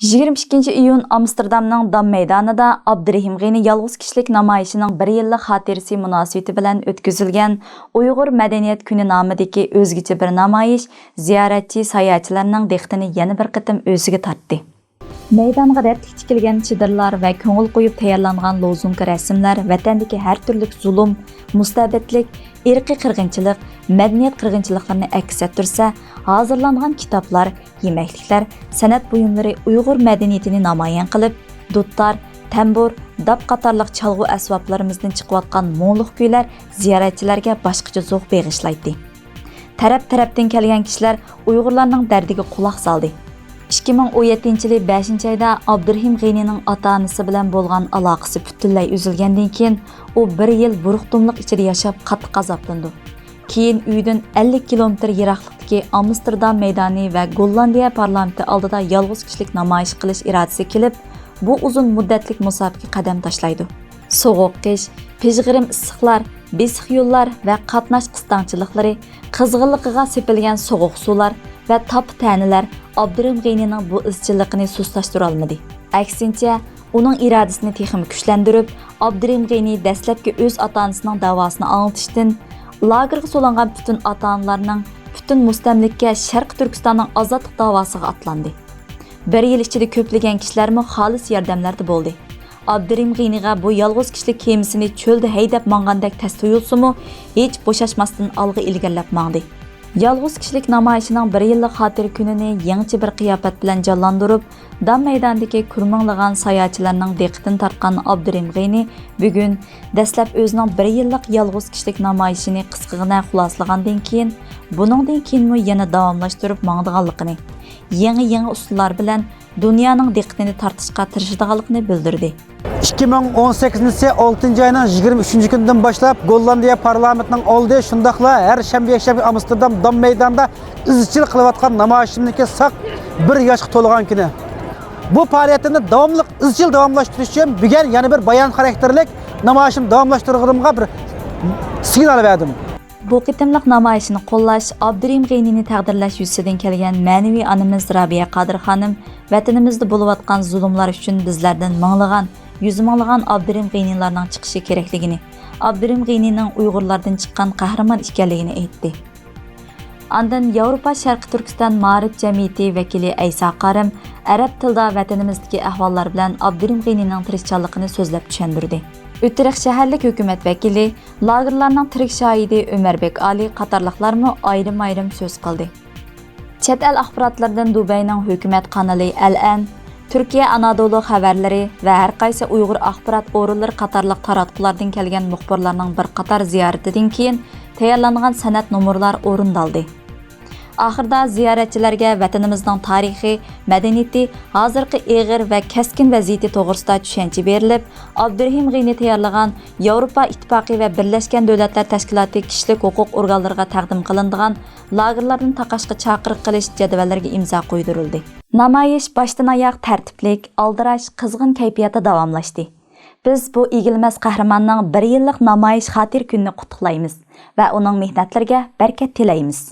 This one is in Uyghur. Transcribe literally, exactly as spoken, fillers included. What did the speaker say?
يىگىرمە ئىككىنچى ئىيۇن ئامستېردامنىڭ دام مەيدانىدا ئابدۇرېھىم غېنى يالغۇز كىشىلىك نامايىشىنىڭ بىر يىللىق خاتىرىسى مۇناسىۋىتى بىلەن ئۆتكۈزۈلگەن ئۇيغۇر مەدەنىيەت كۈنى نامىدىكى ئۆزگىچە بىر نامايىش زىيارەتچى، ساياھەتچىلەرنىڭ دىققىتىنى يەنە بىر قېتىم ئۆزىگە تارتتى. مەيدانغا رەتلىك تىكىلگەن چېدىرلار ۋە كۆڭۈل قويۇپ تەييارلانغان لوزۇنكا رەسىملەر ۋەتەندىكى ھەر تۈرلۈك زۇلۇم، مۇستەبىتلىك، ئىرقىي قىرغىنچىلىق، مەدەنىيەت قىرغىنچىلىقلىرىنى ئەكس ئەتتۈرسە، ھازىرلانغان كىتابلار، يېمەكلىكلەر، سەنئەت بۇيۇملىرى ئۇيغۇر مەدەنىيىتىنى نامايان قىلىپ، دۇتار، تەمبۇر، داپ قاتارلىق چالغۇ ئەسۋابلىرىمىزدىن چىقىۋاتقان مۇڭلۇق كۈيلەر زىيارەتچىلەرگە باشقىچە زوق بېغىشلايتتى. تەرەپ-تەرەپتىن كەلگەن كىشىلەر ئۇيغۇرلارنىڭ دەردىگە قۇلاق سالدى. ئىككى مىڭ ئون يەتتىنچى يىلى بەشىنچى ئايدا ئابدۇرېھىم غېنىنىڭ ئاتا-ئانىسى بىلەن بولغان ئالاقىسى پۈتۈنلەي ئۈزۈلگەندىن كېيىن، ئۇ بىر يىل بۇرۇقتۇملۇق ئىچىدە ياشاپ، قاتتىق ئازابلىنىدۇ. كېيىن ئۆيىدىن ئەللىك كىلومېتىر يىراقلىقتىكى ئامستېردام مەيدانى ۋە گوللاندىيە پارلامېنتى ئالدىدا يالغۇز كىشىلىك نامايىش قىلىش ئىرادىسى كېلىپ، بۇ ئۇزۇن مۇددەتلىك مۇساپىگە قەدەم تاشلايدۇ. سوغۇق قىش، پىژغىرىم ئىسسىقلار، بېسىق يوللار ۋە قاتناش قىستاڭچىلىقلىرى، قىزغىنلىقىغا سېپىلگەن سوغۇق سۇلار ۋە تاپا تەنىلەر ئابدۇرېھىم غېنىنىڭ بۇ ئىزچىللىقىنى سۇسلاشتۇرالمىدى. ئەكسىنچە، ئۇنىڭ ئىرادىسىنى تېخىمۇ كۈچلەندۈرۈپ، ئابدۇرېھىم غېنى دەسلەپكى ئۆز ئاتا-ئانىسىنىڭ داۋاسىنى ئاڭلىتىشتىن، لاگېرغا سولانغان پۈتۈن ئاتا-ئانىلارنىڭ، پۈتۈن مۇستەملىكە شەرقىي تۈركىستاننىڭ ئازادلىق داۋاسىغا ئاتلاندى. بىر يىل ئىچىدە كۆپلىگەن كىشىلەرمۇ خالىس ياردەملەردە بولدى. ئابدۇرېھىم غېنىغا بۇ يالغۇز كىشىلىك كېمىسىنى چۆلدە ھەيدەپ ماڭغاندەك تەس تۇيۇلسىمۇ، ھېچ بوشاشماستىن ئالغا ئىلگىرىلەپ ماڭدى. يالغۇز كىشىلىك نامايىشىنىڭ بىر يىللىق خاتىرە كۈنىنى يېڭىچە بىر قىياپەت بىلەن جانلاندۇرۇپ، دام مەيدانىدىكى كۈرمىڭلىغان ساياھەتچىلەرنىڭ دىققىتىنى تارتقان ئابدۇرېھىم غېنى بۈگۈن دەسلەپ ئۆزىنىڭ بىر يىللىق يالغۇز كىشىلىك نامايىشىنى قىسقىغىنە خۇلاسىلىغاندىن كېيىن، بۇنىڭدىن كېيىنمۇ يەنە داۋاملاشتۇرۇپ ماڭىدىغانلىقىنى، يېڭى-يېڭى ئۇسۇللار بىلەن دۇنيانىڭ دىققىتىنى تارتىشقا تىرىشىدىغانلىقىنى بىلدۈردى. ئىككى مىڭ ئون سەككىزىنچى يىلى ئالتىنچى ئاينىڭ يىگىرمە ئۈچىنچى كۈنىدىن باشلاپ گوللاندىيە پارلامېنتىنىڭ ئالدى، شۇنداقلا ھەر شەنبە، يەكشەنبە ئامستېردام دام مەيدانىدا ئىزچىل قىلىۋاتقان نامايىشىمنىڭكى ساق بىر ياشقا تولغان كۈنى. بۇ پائالىيىتىمنى داۋاملىق، ئىزچىل داۋاملاشتۇرۇش ئۈچۈن بۈگۈن يەنە بىر بايان خاراكتېرلىك نامايىشىمنى داۋاملاشتۇرغىنىمغا بىر سىگنال بەردىم. بۇ قېتىملىق نامايىشنى قوللاش، ئابدۇرېھىم غېنىنى تەقدىرلەش يۈزىسىدىن كەلگەن مەنىۋى ئانىمىز رابىيە قادىر خانىم ۋەتىنىمىزدە بولۇۋاتقان زۇلۇملار ئۈچۈن بىزلەردىن مىڭلىغان، يۈز مىڭلىغان ئابدۇرېھىم غېنىلارنىڭ چىقىشى كېرەكلىكىنى، ئابدۇرېھىم غېنىنىڭ ئۇيغۇرلاردىن چىققان قەھرىمان ئىكەنلىكىنى ئېيتتى. ئاندىن ياۋروپا شەرقىي تۈركىستان مائارىپ جەمئىيىتى ۋەكىلى ئەيسا قارىم ئەرەب تىلىدا ۋەتىنىمىزدىكى ئەھۋاللار بىلەن ئابدۇرېھىم غېنىنىڭ تىرىشچانلىقىنى سۆزلەپ چۈشەندۈردى. ئۆتىرىق شەھەرلىك ھۆكۈمەت ۋەكىلى، لاگېرلارنىڭ تىرىك شاھىدى ئۆمەربېك ئالى قاتارلىقلارمۇ ئايرىم-ئايرىم سۆز قىلدى. چەت ئەل ئاخباراتلىرىدىن دۇبەينىڭ ھۆكۈمەت قانىلى ئەلئەن، تۈركىيە ئانادولۇ خەۋەرلىرى ۋە ھەر قايسى ئۇيغۇر ئاخبارات ئورۇنلىرى قاتارلىق تاراتقۇلاردىن كەلگەن مۇخبىرلارنىڭ بىر قاتار زىيارىتىدىن كېيىن تەييارلانغان سەنئەت نومۇرلار ئورۇندالدى. ئاخىرىدا زىيارەتچىلەرگە ۋەتىنىمىزنىڭ تارىخى، مەدەنىيىتى، ھازىرقى ئېغىر ۋە كەسكىن ۋەزىيىتى توغرىسىدا چۈشەنچە بېرىلىپ، ئابدۇرېھىم غېنى تەييارلىغان ياۋروپا ئىتتىپاقى ۋە بىرلەشكەن دۆلەتلەر تەشكىلاتى كىشىلىك ھوقۇق ئورگانلىرىغا تەقدىم قىلىنىدىغان لاگېرلاردىن تاقاشقا چاقىرىق قىلىش جەدۋەللىرىگە ئىمزا قويدۇرۇلدى. نامايىش باشتىنئاياغ تەرتىپلىك، ئالدىراش، قىزغىن كەيپىياتتا داۋاملاشتى. بىز بۇ ئېگىلمەس قەھرىماننىڭ بىر يىللىق نامايىش خاتىرە كۈنىنى قۇتلۇقلايمىز ۋە ئۇنىڭ مېھنەتلىرىگە بەرىكەت تىلەيمىز.